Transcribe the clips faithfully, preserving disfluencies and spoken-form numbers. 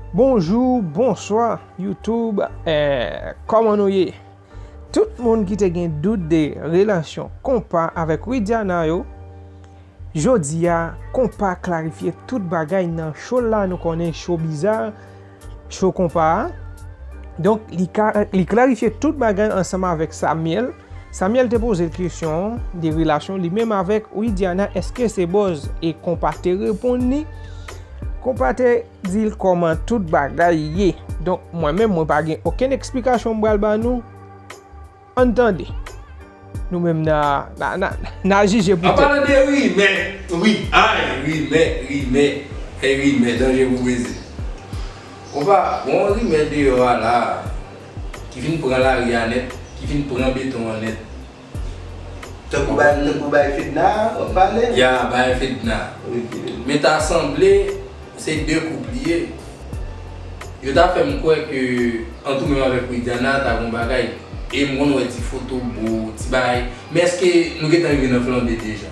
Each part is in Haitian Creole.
Bonjou, bonswa, YouTube, eh, kòman nou ye? Tout moun ki te gen dout de relasyon Konpa avèk Widiana yo, jodi a, Konpa klarifye tout bagay nan show la, nou konnen show biza, show Konpa a. Donk, li ka, li klarifye tout bagay ansanm avèk Samuel. Samuel te poze l kesyon de relasyon li menm avèk Widiana, èske se buzz? E Konpa te reponn li. Konpa te di l kòman tout bagay ye. Donk, mwen menm, mwen pa gen okenn eksplikasyon m pral ba nou. Ann tande. Nou menm n a, n a, n a, n a jije pou tèt nou. An palan de rimè, wi, ay, rimè, rimè, fè rimè, danje pou breze. Konpa, gon rimè deyò a la, ki vin pran lari a nèt, ki vin pran beton an nèt. Tankou bay, tankou bay Fedna, w ap pale? Ya, bay Fedna. Ok. Men ta sanble, se de koup li ye. Yo ta fè m kwè ke ant ou menm avèk Widiana ta gon bagay. E m konn wè ti foto bo, ti bagay. Men èske nou gentan rive nan flanbe deja?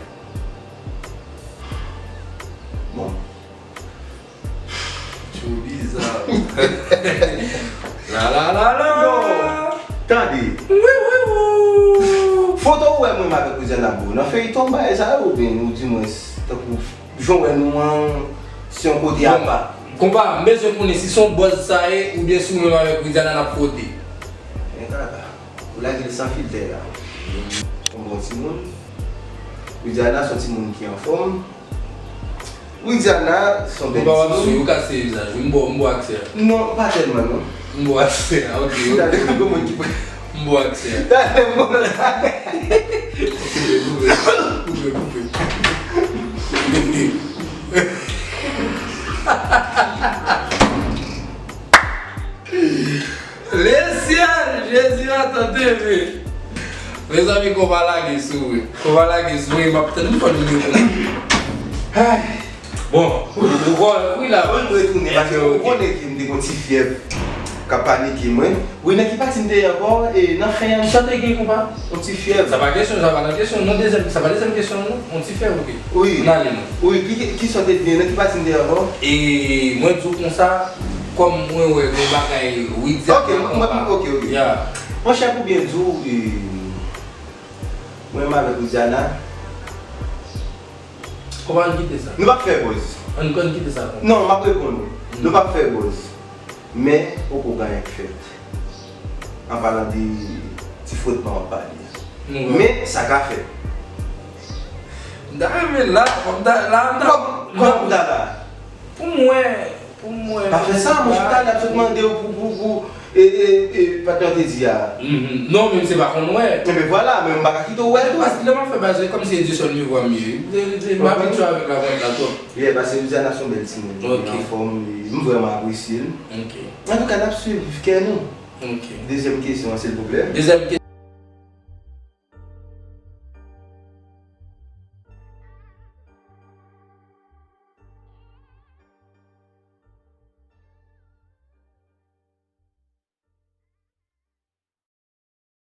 Bon. Tchou biza. La, la, la, la. Non. Tande. Wi, wi, wi. Foto ou wè mwen avèk Widiana bo nan feyton bagay sa yo, oubyen ou di mwen tankou jan w wè nou an, se yon kote apa? Konpa, m bezwen konnen si se yon buzz sa ye, oubyen si ou menm avèk Widiana n ap fwote. Men kaka, ou lage l san filtè la. Yon bon timoun. Widiana se yon timoun ki anfòm. Widiana se yon bèl timoun. Konpa, w ap sou, ou kase vizaj ou. M bo, m bo aksè a. Non, pa tèlman, non. M bo aksè a, ok, ok. Gade, gade, gade, gade. M bo aksè a. Gade, m bo. Koupe, koupe, koupe, koupe. Lesyèl, Jezi, atann, tande, men. Mezanmi, Konpa lage sou mwen. Konpa lage sou mwen, m ap tann pou fè nimewo konpa. Ay. Bon, ou, ou, ou, wi la. Ann retounen, paske ou konnen ke m te gon ti fyèv k ap panike mwen. Wi, nan ki pati m te ye ankò? E nan fen an. Kisa w te gen, Konpa? Yon ti fyèv. Sa pa kesyon, sa pa nan kesyon. Non, dezyèm, sa pa dezyèm kesyon, non. Yon ti fyèv, ok. Wi. Ann ale, non. Wi, ki, ki, kisa w te di? Nan ki pati m te ye ankò? E mwen di w konsa, kòm mwen wè gen bagay Widiana. Ok, mwen, mwen, ok, ok. Ya. Monchè, pou byen di w, e, mwen menm avèk Widiana. Konpa, ann kite sa. Nou p ap fè buzz. Ann, ann kite sa, Konpa. Non, m ap reponn ou. Hmm. Nou p ap fè buzz. Men, poko gen anyen k fèt. An palan de ti frotman w ap pale a. Men, sa ka fèt. M ta renmen la, m ta, la, m ta. Kòm, kòm m ta la. Pou mwen, pou mwen. Pa fè sa, monchè, talè m sot mande w pou, pou, pou, e, e, e, patnè w te di a. Mhm. Non, men se pa konn wè. Enben vwala, men m pa ka kite w wè l tou. Paske lè m ap fè baz, se kòmsi e de sèl nivo a m ye. M abitye avèk la pwent la twòp. Yeah, paske Widiana se yon bèl timoun. Ok. Li anfòm, li, m vrèman apresye l. Ok. Antouka, n ap swiv kè nou. Ok. Dezyèm kesyon an, silvouplè. Dezyèm kesyon.